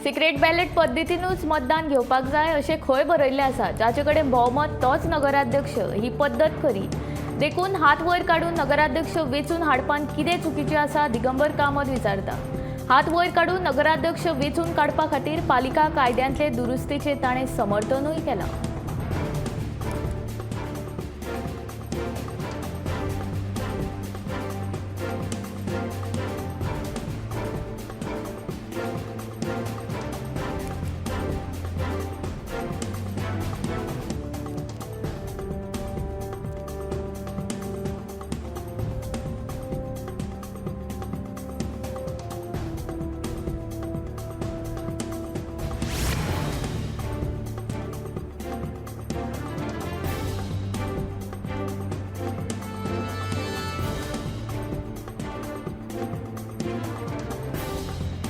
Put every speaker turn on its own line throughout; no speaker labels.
Secret ballot पद्दतीनूच मतदान घेवपाक जाय अशें खंय बरयल्लें आसा. जाचे कडेन भोवमत तोच नगराध्यक्ष ही पद्दत खरी. देखून हात वयर काडून नगराध्यक्ष वेंचून हाडपान कितें चुकीचें आसा दिगंबर कामत विचारता. हात वयर काडून नगराध्यक्ष वेंचून काडपा खातीर पालिका कायद्यांतले दुरुस्तीचें ताणें समर्थनूय केलां.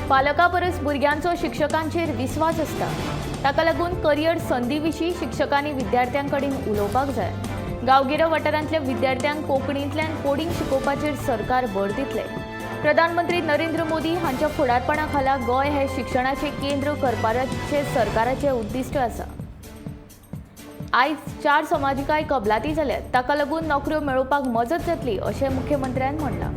पालकां परस भुरग्यांचो शिक्षकांचेर विस्वास आसता. ताका लागून करियर संदी विशीं शिक्षकांनी विद्यार्थ्यां कडेन उलोवपाक जाय. गांवगिऱ्या वाठारांतल्या विद्यार्थ्यांक कोंकणींतल्यान कोडिंग शिकोवपाचेर सरकार भर दितले. प्रधानमंत्री नरेंद्र मोदी हांच्या फुडारपणा खाला गोंय हे शिक्षणाचें केंद्र करपाचें सरकाराचें उद्दिश्ट आसा. आयज 4 समाजिकाय कबलाती जाल्यात, ताका लागून नोकऱ्यो मेळोवपाक मजत जातली अशें मुख्यमंत्र्यान म्हणलां.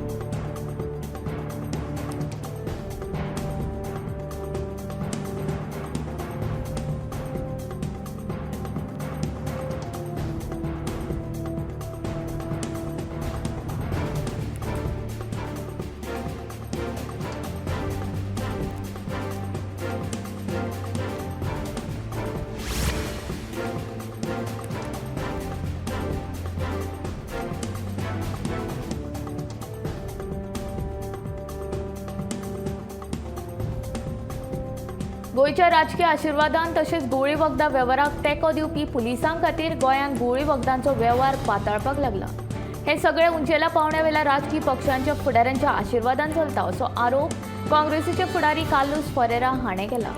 गोंयच्या राजकीय आशिर्वादान तशेंच गोळी वखदां वेव्हाराक तेंको दिवपी पुलिसां खातीर गोंयांत गोळी वखदांचो वेव्हार पाताळपाक लागला. हे सगळे उंचेल्या पावंड्यावेल्या राजकीय पक्षांच्या फुडाऱ्यांच्या आशिर्वादान चलता असो आरोप काँग्रेसीचे फुडारी कार्लुस फरेरा हाणें केला.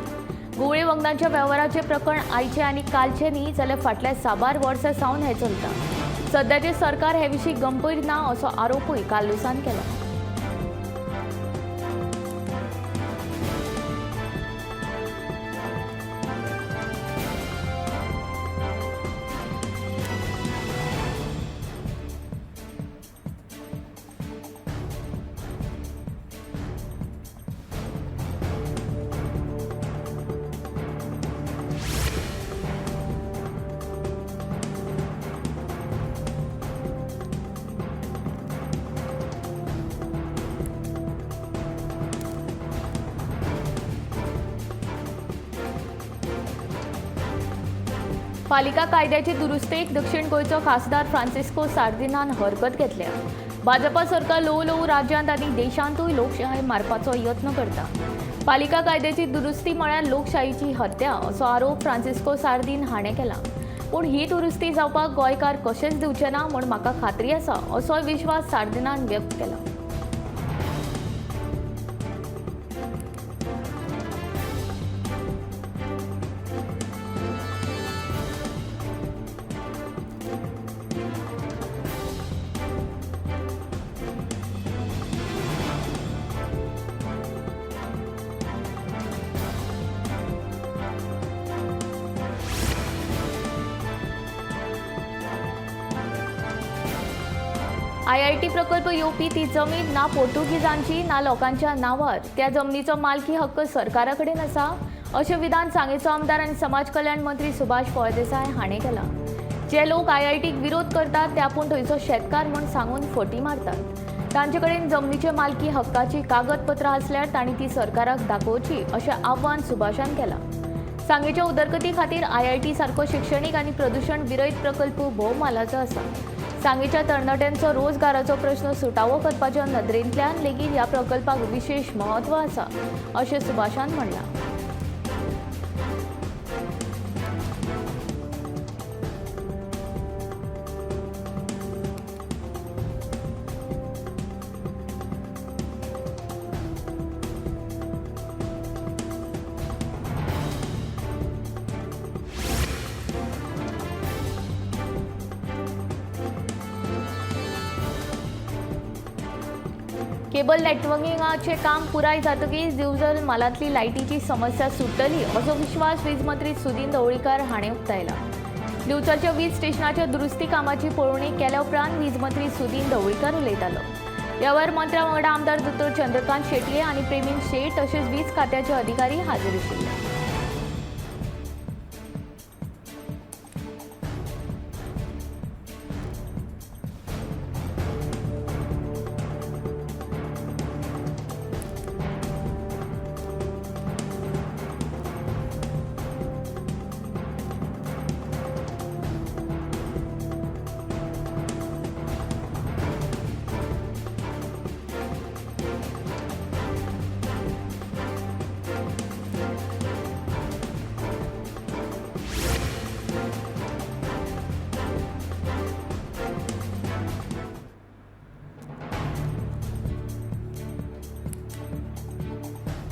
गोळी वखदांच्या वेव्हाराचें प्रकरण आयचें आनी कालचें न्ही जाल्यार फाटल्या साबार वर्सां सावन हें चलता. सद्याचें सरकार हे विशीं गंभीर ना असो आरोपूय कार्लुसान केला. पालिका कायद्याची दुरुस्तेक दक्षिण गोंयचो खासदार फ्रांसिस्को सार्दिनान हरकत घेतल्या. भाजपा सरकार ल्हवू ल्हवू राज्यांत आनी देशांतूय लोकशाय मारपाचो यत्न करता. पालिका कायद्याची दुरुस्ती म्हळ्यार लोकशाहीची हत्या असो आरोप फ्रांसिस्को सार्दिन हाणें केला. पूण ही दुरुस्ती जावपाक गोंयकार कशेंच दिवचे ना म्हूण म्हाका खात्री आसा असोय विश्वास सार्दिनान व्यक्त केला. आयआयटी प्रकल्प येवपी ती जमीन ना पोर्तुगीजांची ना लोकांच्या नांवार, त्या जमनीचो मालकी हक्क सरकारा कडेन आसा अशें विधान सांगेचो आमदार आनी समाज कल्याण मंत्री सुभाष फळदेसाय हाणें केलां. जे लोक आयआयटीक विरोध करतात ते आपूण थंयचो शेतकार म्हूण सांगून फटी मारतात. तांचे कडेन जमनीचे मालकी हक्काची कागदपत्रां आसल्यार तांणी ती सरकाराक दाखोवची अशें आव्हान सुभाषान केलां. सांगेच्या उदरगती खातीर आयआयटी सारको शिक्षणीक आनी प्रदूशण विरयत प्रकल्प भोव मोलाचो आसा. सांगेच्या तरणाट्यांचो रोजगाराचो प्रश्न सुटावो करपाच्या नदरेंतल्यान लेगीत ह्या प्रकल्पाक विशेश म्हत्व आसा अशें सुभाषान म्हणलां. केबल नेटवर्किंगाचें काम पुराय जातकीच दिवचल म्हालांतली लायटीची समस्या सुट्टली असो विश्वास वीज मंत्री सुदिन ढवळीकार हाणें उक्तायला. दिवचलच्या वीज स्टेशनाच्या दुरुस्ती कामाची पळोवणी केल्या उपरांत वीज मंत्री सुदिन ढवळीकार उलयतालो. ह्या वेळार मंत्र्या वांगडा आमदार दोतोर चंद्रकांत शेटये आनी प्रेमीन शेट तशेंच वीज खात्याचे अधिकारी हाजीर आशिल्ले.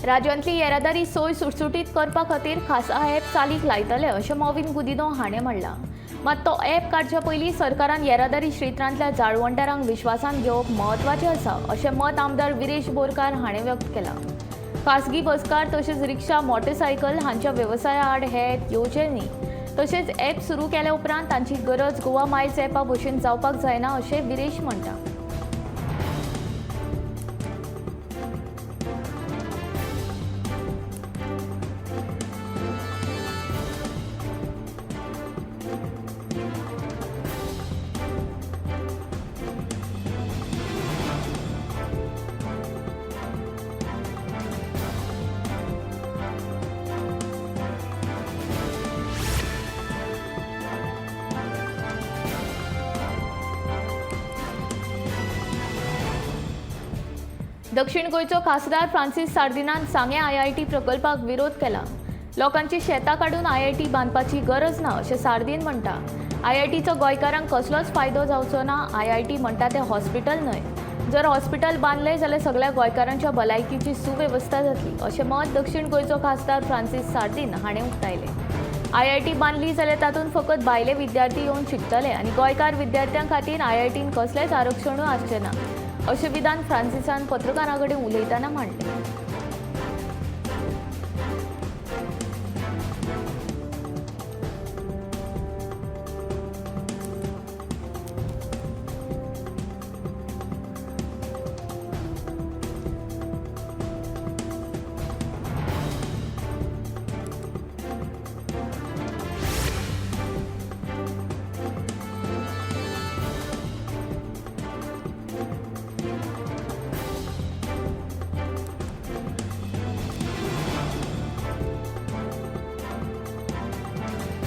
राज्यांतली येरादारी सोय सुटसुटीत करपा खातीर खासा ॲप चालीक लायतले अशें मॉविन गुदिनो हाणें म्हणलां. मात तो ॲप काडच्या पयलीं सरकारान येरादारी क्षेत्रांतल्या जाळवणदारांक विश्वासान घेवप म्हत्वाचें आसा अशें मत आमदार विरेश बोरकार हाणें व्यक्त केलां. खासगी बसकार तशेंच रिक्षा मोटरसायकल हांच्या वेवसाया आड हे ॲप येवचें न्ही, तशेंच ॲप सुरू केल्या उपरांत तांची गरज गोवा मायल्स ॲपा भशेन जावपाक जायना अशें विरेश म्हणटा. दक्षिण गोंयचो खासदार फ्रांसीस सार्दिनान सांगें आयआयटी प्रकल्पाक विरोध केला. लोकांची शेतां काडून आयआयटी बांदपाची गरज ना अशें सार्दीन म्हणटा. आयआयटीचो गोंयकारांक कसलोच फायदो जावचो ना. आयआयटी म्हणटा तें हॉस्पिटल न्हय. जर हॉस्पिटल बांदलें जाल्यार सगळ्या गोंयकारांच्या भलायकीची सुवेवस्था जातली अशें मत दक्षिण गोंयचो खासदार फ्रांसीस सार्दीन हाणें उक्तायलें. आयआयटी बांदली जाल्यार तातूंत फकत भायले विद्यार्थी येवन शिकतले आनी गोंयकार विद्यार्थ्यां खातीर आयआयटीन कसलेंच आरक्षणूय आसचें ना अशें विधान फ्रांसिसान पत्रकारां कडेन उलयतना मांडलें.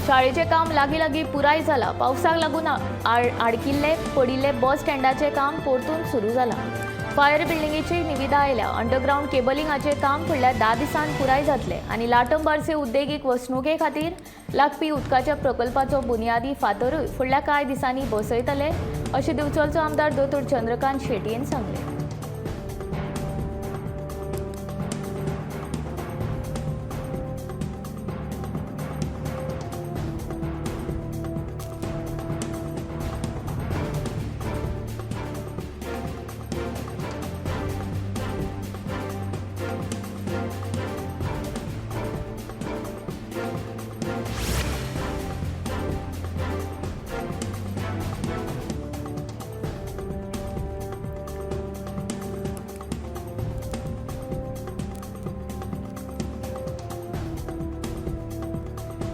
शाळेचें काम लागीं लागीं पुराय जालां. पावसाक लागून आडकिल्ले पडिल्ले बस स्टँडाचें काम परतून सुरू जालां. फायर बिल्डिंगेची निविदा आयल्या. अंडरग्रावंड केबलिंगाचें काम फुडल्या 10 दिसांत पुराय जातलें आनी लाटंबारसे उद्देगीक वसणुके खातीर लागपी उदकाच्या प्रकल्पाचो बुनियादी फातरूय फुडल्या कांय दिसांनी बसयतले अशें दिवचलचो आमदार दोतोर चंद्रकांत शेटयेन सांगलें.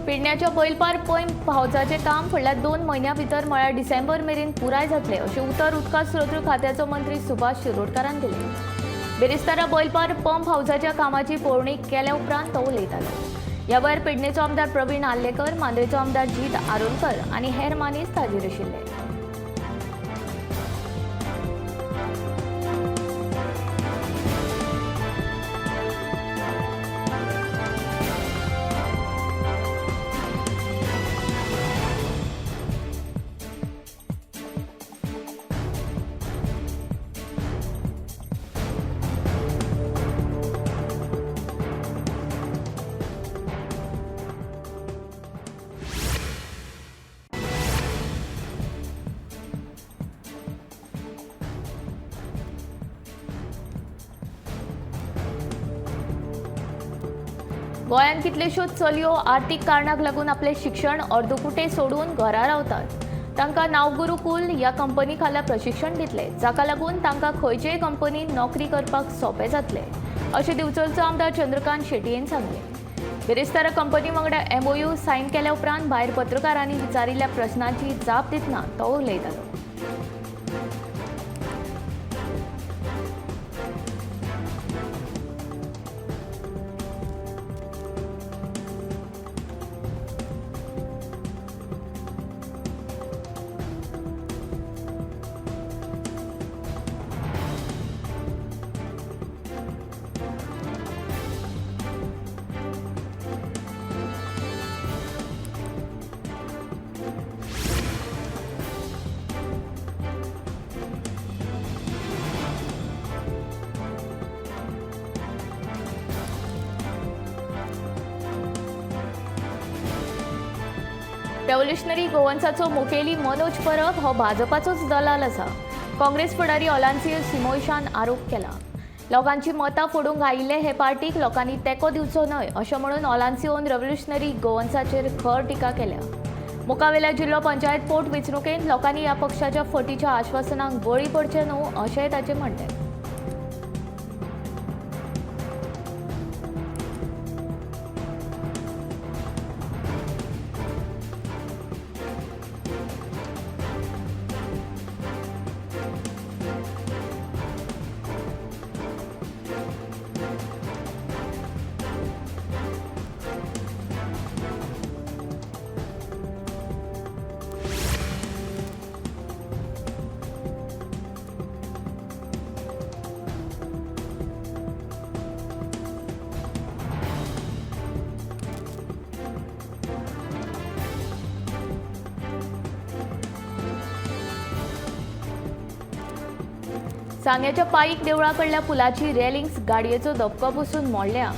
पेडण्याच्या बैलपार पंप हावजाचें काम फुडल्या 2 म्हयन्यां भितर म्हळ्यार डिसेंबर मेरेन पुराय जातलें अशें उतर उदका स्रोत खात्याचो मंत्री सुभाष शिरोडकारान दिलें. बेरेस्तारा बैलपार पंप हावजाच्या कामाची पळोवणी केल्या उपरांत तो उलयतालो. ह्या वेळार पेडणेचो आमदार प्रवीण आर्लेकर, मांद्रेचो आमदार जीत आरोलकर आनी हेर मानेस्त हाजीर आशिल्ले. गोंयांत कितल्योश्योच चलयो आर्थीक कारणाक लागून आपलें शिक्षण अर्दकुटें सोडून घरा रावतात. तांकां नवगुरुकुल ह्या कंपनी खाला प्रशिक्षण दितले, जाका लागून तांकां खंयचेय कंपनीत नोकरी करपाक सोंपें जातलें अशें दिवचलचो आमदार चंद्रकांत शेटयेन सांगलें. बिरेस्तारा कंपनी वांगडा एमओयू सायन केल्या उपरांत भायर पत्रकारांनी विचारिल्ल्या प्रश्नांची जाप दितना तो उलयतालो. रेव्होल्युशनरी गोवन्साचो मुखेली मनोज परब हो भाजपाचोच दलाल आसा. काँग्रेस फुडारी ओलान्सियो सिमोयशान आरोप केला. लोकांची मतां फोडूंक आयिल्ले हे पार्टीक लोकांनी तेंको दिवचो न्हय अशें म्हणून ओलान्सियोन रेव्होल्युशनरी गोवन्साचेर खर टिका केल्या. मुखावेल्या जिल्लो पंचायत पोट वेंचणुकेंत लोकांनी ह्या पक्षाच्या फटीच्या आश्वासनांक बळी पडचें न्हू अशेंय ताचें म्हणलें. सांग्याच्या पाईक देवळा कडल्या पुलाची रेलिंग्स गाडयेचो धपको बसून मोडल्या.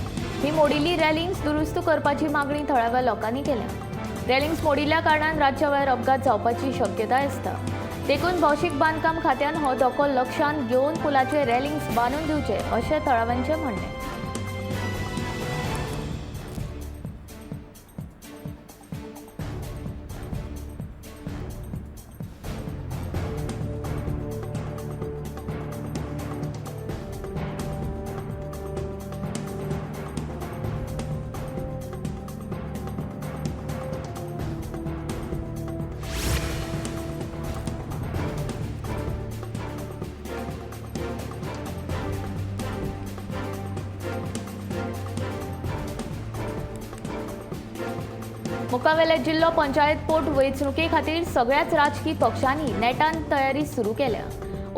ही मोडिल्ली रेलिंग्स दुरुस्त करपाची मागणी थळाव्या लोकांनी केल्या. रेलिंग्स मोडिल्ल्या कारणान रातच्या वेळार अपघात जावपाची शक्यताय आसता. देखून भौशीक बांदकाम खात्यान हो धोको लक्षांत घेवन पुलाचे रेलिंग्स बांदून दिवचे अशें थळाव्यांचें म्हणणें. मुखावेल्या जिल्लो पंचायत पोट वेंचणुके खातीर सगळ्याच राजकी पक्षांनी नेटान तयारी सुरू केल्या.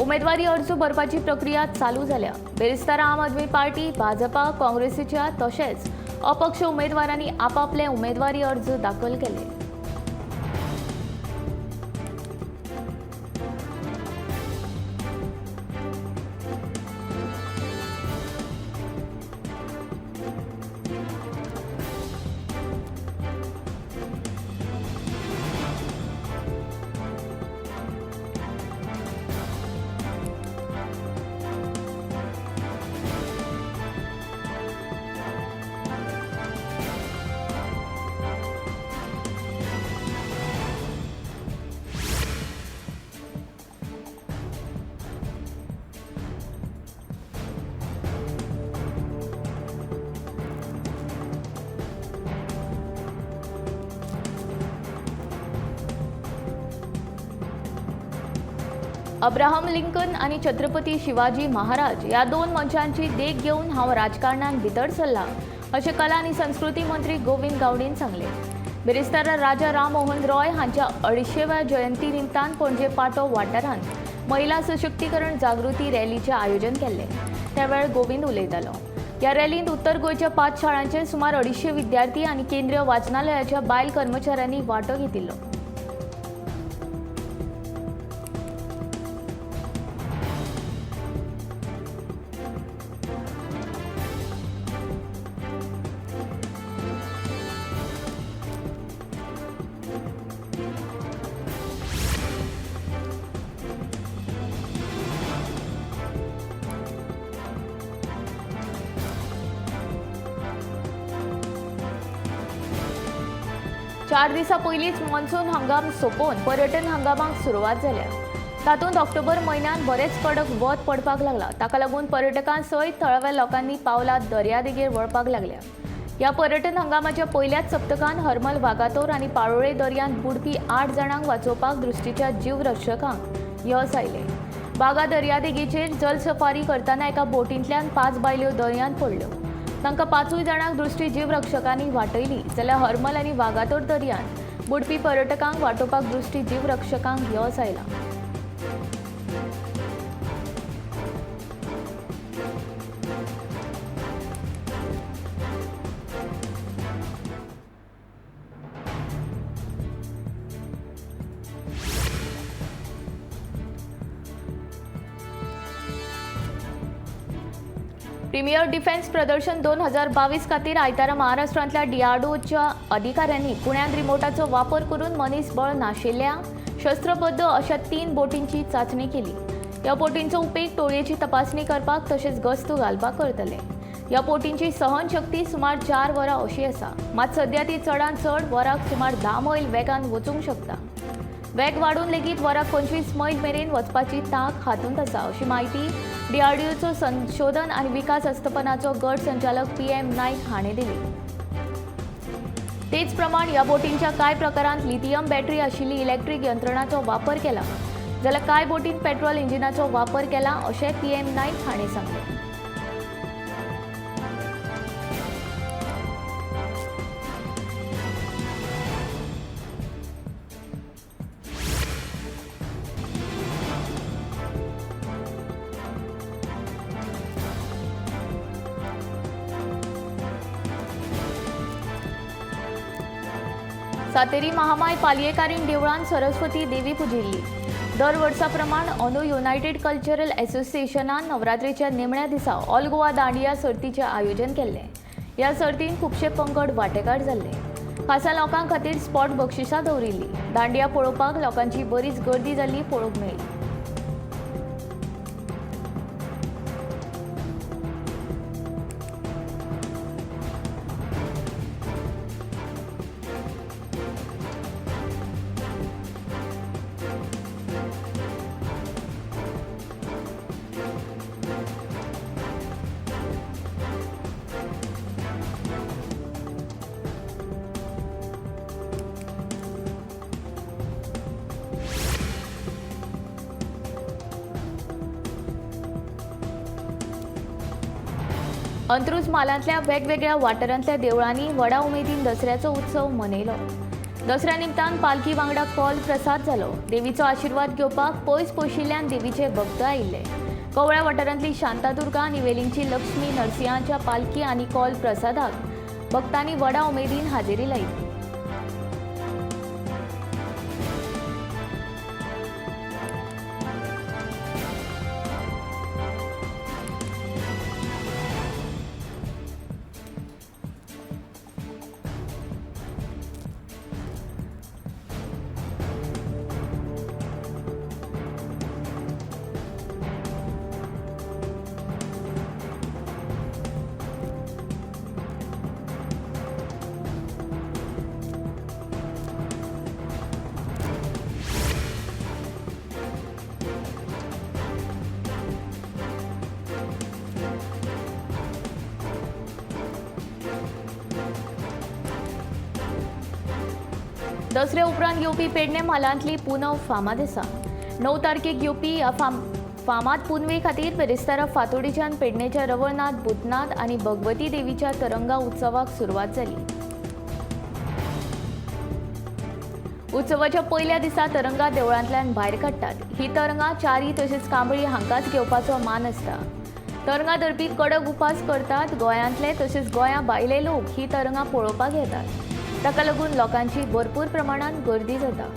उमेदवारी अर्ज भरपाची प्रक्रिया चालू जाल्या. बिरेस्तारा आम आदमी पार्टी, भाजपा, काँग्रेसीच्या तशेंच अपक्ष उमेदवारांनी आपापले उमेदवारी अर्ज दाखल केले. अब्राहम लिंकन आनी छत्रपती शिवाजी महाराज ह्या दोन मनशांची देख घेवन हांव राजकारणान भितर सरला अशें कला आनी संस्कृती मंत्री गोविंद गावडेन सांगलें. बिरेस्तारा राजा राम मोहन रॉय हांच्या 250व्या जयंती निमतान पणजे पाटो वाठारांत महिला सशक्तीकरण जागृती रॅलीचें आयोजन केल्लें. त्या वेळार गोविंद उलयतालो. ह्या रॅलींत उत्तर गोंयच्या 5 शाळांचे सुमार 250 विद्यार्थी आनी केंद्रीय वाचनालयाच्या बायल कर्मचाऱ्यांनी वांटो घेतिल्लो. 4 दिसां पयलींच मॉन्सून हंगाम सोंपोवन पर्यटन हंगामाक सुरवात जाल्या. तातूंत ऑक्टोबर म्हयन्यांत बरेंच कडक वत पडपाक लागला. ताका लागून पर्यटकां सयत थळाव्या लोकांनी पावलां दर्यादेगेर वळपाक लागल्या. ह्या पर्यटन हंगामाच्या पयल्याच सप्तकान हरमल, वागातोर आनी पाळोळे दर्यांत बुडपी 8 जाणांक वाचोवपाक दृश्टीच्या जीवरक्षकांक यश आयलें. बागा दर्यादेगेचेर जलसफारी करतना एका बोटींतल्यान 5 बायल्यो दर्यांत पडल्यो. तांकां 5 जाणांक दृश्टी जीवरक्षकांनी वाटयली. जाल्यार हरमल आनी वागातोर दर्यांत बुडपी पर्यटकांक वाटोवपाक दृश्टी जीवरक्षकांक यश आयलां. प्रीमियर डिफेन्स प्रदर्शन 2022 खातीर आयतारा महाराष्ट्रांतल्या डीआरडीओच्या अधिकाऱ्यांनी पुण्यांत रिमोटाचो वापर करून मनीसबळ नाशिल्ल्या शस्त्रबद्ध अशा 3 बोटींची चांचणी केली. ह्या बोटींचो उपेग टोळयेची तपासणी करपाक तशेंच गस्त घालपाक करतले. ह्या बोटींची सहनशक्ती सुमार 4 वरां अशी आसा. मात सद्या ती चडांत चड वराक सुमार 10 मैल वेगान वचूंक शकता. वेग वाडून लेगीत वराक 25 मैल मेरेन वचपाची तांक हातूंत आसा अशी म्हायती डीआरडीओचो संशोधन आनी विकास आस्थापनाचो गट संचालक PM Naik हाणें दिली. तेच प्रमाण ह्या बोटींच्या कांय प्रकारांत लिथियम बॅटरी आशिल्ली इलेक्ट्रीक यंत्रणाचो वापर केला, जाल्यार कांय बोटींत पेट्रोल इंजिनाचो वापर केला अशें PM Naik हाणें सांगलें. सातेरी महामाय पालयेकारीण देवळान सरस्वती देवी पुजिल्ली. दर वर्सा प्रमाण अंदू युनायटेड कल्चरल असोसिएशनान नवरात्रीच्या निमण्या दिसा ऑल गोवा दांडिया सर्तीचें आयोजन केल्लें. ह्या सर्तीन खुबशे पंगड वांटेकार जाल्ले. खासा लोकां खातीर स्पॉट बक्षिसां दवरिल्ली. दांडिया पळोवपाक लोकांची बरीच गर्दी जाल्ली पळोवंक मेळ्ळी. अंत्रुज म्हालांतल्या वेगवेगळ्या वाठारांतल्या देवळांनी व्हडा उमेदीन दसऱ्याचो उत्सव मनयलो. दसऱ्या निमतान पालखी वांगडा कॉल प्रसाद जालो. देवीचो आशिर्वाद घेवपाक पयस पयशिल्ल्यान देवीचे भक्त आयिल्ले. कवळ्या वाठारांतली शांतादुर्गा आनी वेलिंगची लक्ष्मी नरसिंहाच्या पालखी आनी कॉल प्रसादाक भक्तांनी व्हडा उमेदीन हाजेरी लायली. दसऱ्या उपरांत येवपी पेडणे म्हालांतली पुनव फामाद आसा. 9 तारखेक येवपी ह्या फामाद पुनवे खातीर बिरेस्तारा फातोडीच्यान पेडणेच्या रवळनाथ, भूतनाथ आनी भगवती देवीच्या तरंगा उत्सवाक सुरवात जाली. उत्सवाच्या पयल्या दिसा तरंगा देवळांतल्यान भायर काडटात. ही तरंगा चारी तशेंच कांबळी हांकांच घेवपाचो मान आसता. तरंगा धरपी कडक उपास करतात. गोंयांतले तशेंच गोंया भायले लोक ही तरंगा पळोवपाक येतात. ताका लागून लोकांची भरपूर प्रमाणात गर्दी जाता.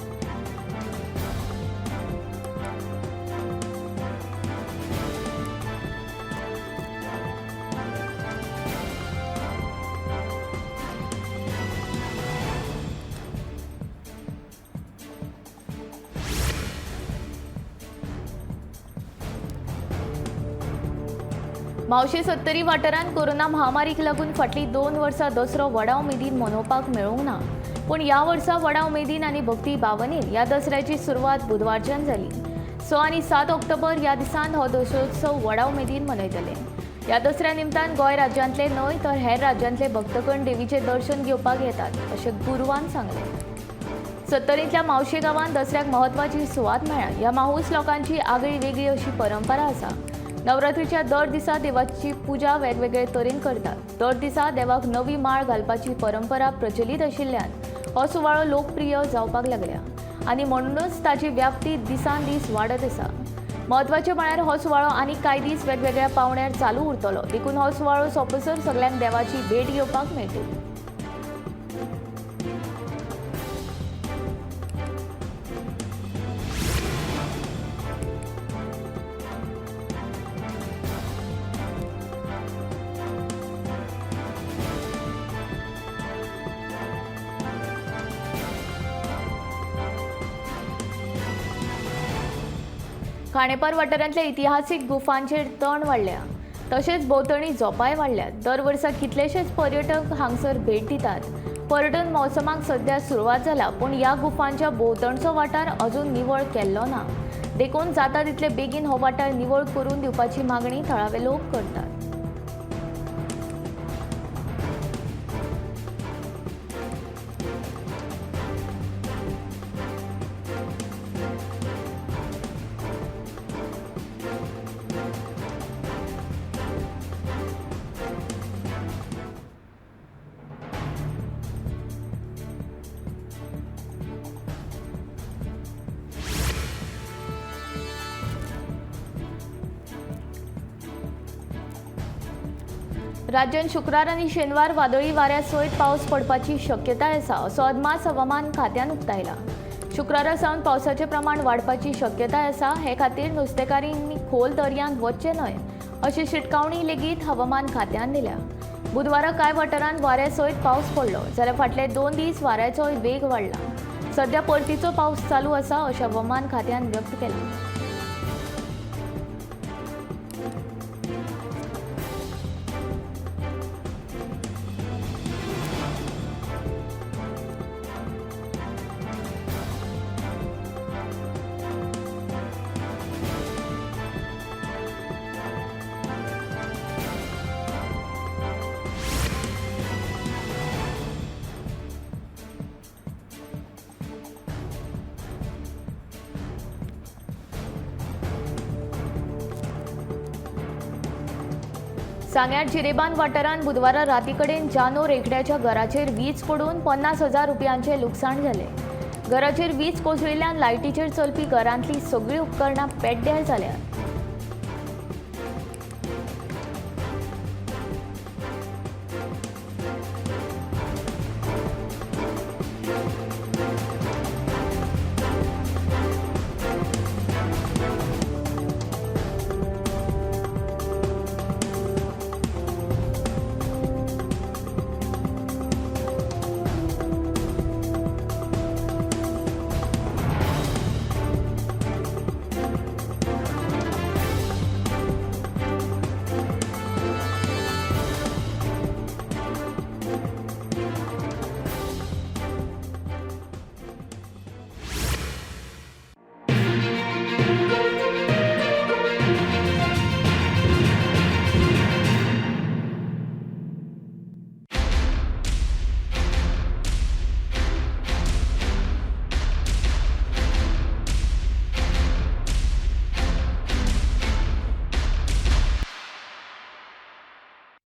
म्हावशे सत्तरी वाठारांत कोरोना महामारीक लागून फाटलीं 2 वर्सां दसरो व्हडा उमेदीन मनोवपाक मेळूंक ना. पूण ह्या वर्सा व्हडा उमेदीन आनी भक्ती भावनेन ह्या दसऱ्याची सुरवात बुधवारच्यान जाली. 6 आनी 7 ऑक्टोबर ह्या दिसान हो दसरोत्सव व्हडा उमेदीन मनयतले. ह्या दसऱ्या निमतान गोंय राज्यांतले न्हय तर हेर राज्यांतले भक्तगण देवीचें दर्शन घेवपाक येतात अशें गुरवान सांगलें. सत्तरींतल्या मावशे गांवांत दसऱ्याक म्हत्वाची सुवात मेळ्ळ्या. ह्या माहूस लोकांची आगळी वेगळी अशी परंपरा आसा. नवरात्रीच्या दर दिसा देवाची पुजा वेगवेगळे तरेन करतात. दर दिसा देवाक नवी माळ घालपाची परंपरा प्रचलीत आशिल्ल्यान हो सुवाळो लोकप्रिय जावपाक लागल्या आनी म्हणूनच ताची व्याप्ती दिसान दीस वाडत आसा. म्हत्वाचें म्हळ्यार हो सुवाळो आनी कांय दीस वेगवेगळ्या पावंड्यार चालू उरतलो, देखून हो सुवाळो सोंपसर सगल्यांक देवाची भेट घेवपाक मेळटली. खांडेपार वाठारांतल्या इतिहासीक गुफांचेर तण वाडल्या, तशेंच भोंवतणी झोपाय वाडल्यात. दर वर्सा कितलेशेच पर्यटक हांगसर भेट दितात. पर्यटन मोसमाक सध्या सुरवात जाला, पूण ह्या गुफांच्या भोंवतणचो वाठार अजून निवळ केल्लो ना. देखून जाता तितले बेगीन हो वाठार निवळ करून दिवपाची मागणी थळावे लोक करतात. राज्यांत शुक्रार आनी शेनवार वादळी वाऱ्या सयत पावस पडपाची शक्यताय आसा असो अदमास हवामान खात्यान उक्तायला. शुक्रारा सावन पावसाचें प्रमाण वाडपाची शक्यताय आसा. हे खातीर नुस्तेकारींनी खोल दर्यांत वचचें न्हय अशी शिटकावणी लेगीत हवामान खात्यान दिल्या. बुधवारा कांय वाठारांत वाऱ्या सयत पावस पडलो, जाल्यार फाटले 2 दीस वाऱ्याचोय वेग वाडला. सध्या परतीचो पावस चालू आसा अशें हवामान खात्यान व्यक्त केलें. सांग्यार जिरेबान वाठारांत बुधवारा राती कडेन जानो रेगड्याच्या घराचेर वीज पडून 50,000 रुपयांचें लुकसाण जालें. घराचेर वीज कोसळिल्ल्यान लायटीचेर चलपी घरांतलीं सगळीं उपकरणां पेड्ड्यार जाल्यात.